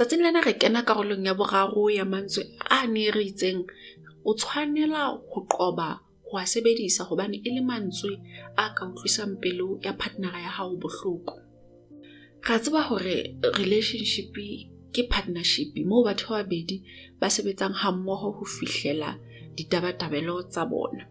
Tsatsing lena re kena karolong ya boraro ya mantswe a ne re itseng o tshwanela ho qoba ho a sebedisa hobane e le mantswe a ka utlwisang pelo ya partner-a ya hao bohloko. Re a tseba hore relationship ke partnership moo batho ba babedi ba sebetsang ha mmoho ho fihlela ditabatabelo tsa bona.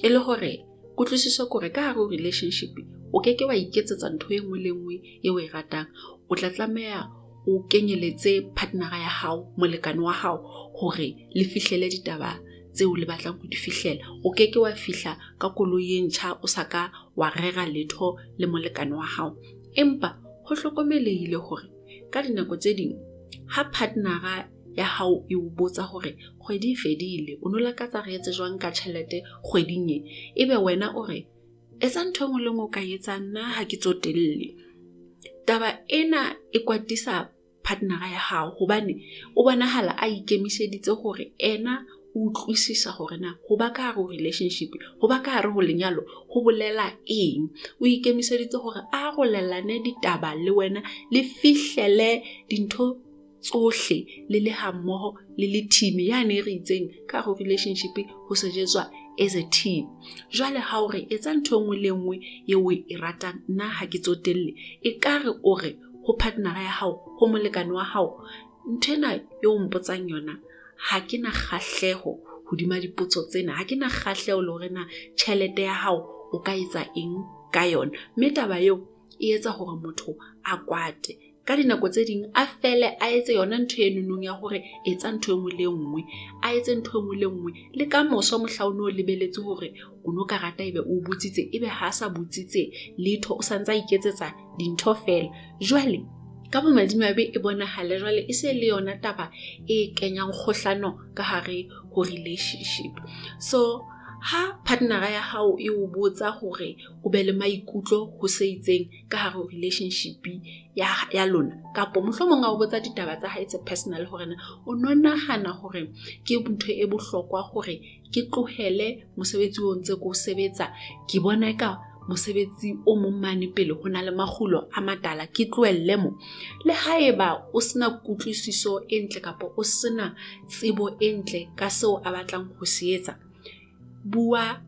E le hore kutlwisiso ke hore ka hare ho relationship o ke ke wa iketsetsa ntho e nngwe le nngwe eo o e ratang. O tla tlameha o kenyeletse partner-a ya hao, molekane wa hao hore le fihlele ditaba tseo le batlang ho di fihlela. O ke ke wa fihla ka koloi e ntjha o sa ka wa rera letho le molekane wa hao. Empa ho hlokomelehile hore ka dinako tse ding ha partner-a ya hao e o botsa hore kgwedi e fedile, o no lakatsa re etse jwang ka tjhelete kgweding e? Ebe wena o re etsa ntho e nngwe le nngwe o ka etsang, nna ha ke tsotelle. Taba ena e kwatisa partner-a ya hao hobane o bonahala a ikemiseditse hore ena o utlwisisa hore na ho ba ka hare ho relationship, ho ba ka hare ho lenyalo ho bolela eng. O ikemiseditse hore a arolelane ditaba le wena, le fihlele dintho tsohle le le ha mmoho le le team yane e re itseng ka hare ho relationship ho sejetswa as a team. Jwale ha o re etsa ntho e nngwe le nngwe eo o e ratang, nna ha ke tsotelle, e ka re o re ho partner-a ya hao, ho molekane wa hao, ntho ena eo mpotsang yona ha ke na kgahleho hodima dipotso tsena, ha ke na kgahleho le hore na tjhelete ya hao o ka etsa eng ka yona. Mme taba eo e etsa hore motho a kwate. Ka dinako tse ding a fele a etse yona ntho e nonong ya hore etsa ntho e nngwe le nngwe, a etse ntho e nngwe le nngwe. Le ka moso mohla o no lebeletse hore o no ka rata ebe o botsitse, ebe ha sa botsitse letho, o santse a iketsetsa dintho feela. Jwale ka bomadimabe e bonahale jwale e se le yona taba e kenyang kgohlano ka hare ho relationship. So ha partner-a ya hao e o botsa hore o be le maikutlo ho se itseng ka hare ho relationship ya lona, kapo mohlomong a o botsa ditaba tsa hae tse personal hore na o no nahana hore ke ntho e bohlokwa hore ke tlohele mosebetsi o ntse ke o sebetsa, ke bona eka mosebetsi o mong mane pele ho na le makgulo a matala, ke tlohelle mo. Le haeba o sena kutlwisiso e ntle kapa o sena tsebo e ntle ka seo a batlang ho se etsa, bua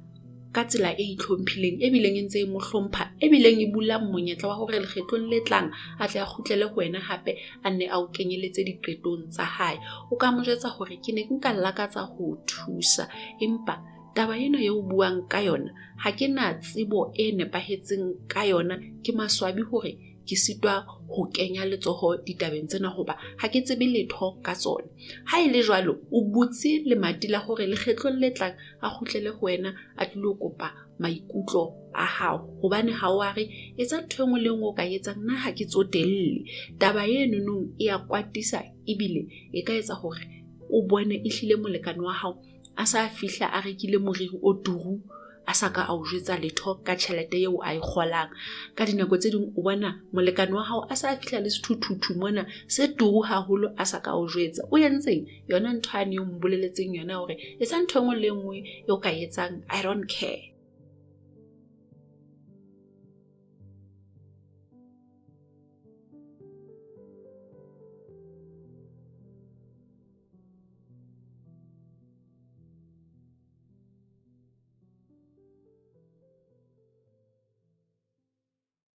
ka tsela e itlhomphileng ebileng e ntse e mo hlompha, ebileng e bula monyetla wa hore lekgetlong le tlang a tle a kgutlele ho wena hape a nne a o kenyeletse diqetong tsa hae. O ka mo jwetsa hore ke ne nka lakatsa ho o thusa, empa taba ena eo o buang ka yona ha ke na tsebo e nepahetseng ka yona. Ke maswabi hore ke sitwa ho kenya letsoho ditabeng tsena hoba ha ke tsebe letho ka tsona. Ha e le jwalo, o butse lemati la hore lekgetlong le tlang a kgutlele ho wena a tlilo kopa maikutlo a hao, hobane ha o a re etsa ntho e nngwe le nngwe o ka etsang, nna ha ke tsotelle. Taba e nonong e ya kwatisa ebile e ka etsa hore o bone ehlile molekane wa hao a sa fihla a rekile moriri o turu, a sa ka a o jwetsa letho ka tjhelete eo a e kgolang. Ka dinako tse ding o bona molekane wa hao a sa fihla le sethuthuthu mona se turu haholo, a sa ka o jwetsa. O entseng yona ntho yane eo mo boleletseng yona hore etsa ntho e nngwe le nngwe eo ka etsang, I don't care.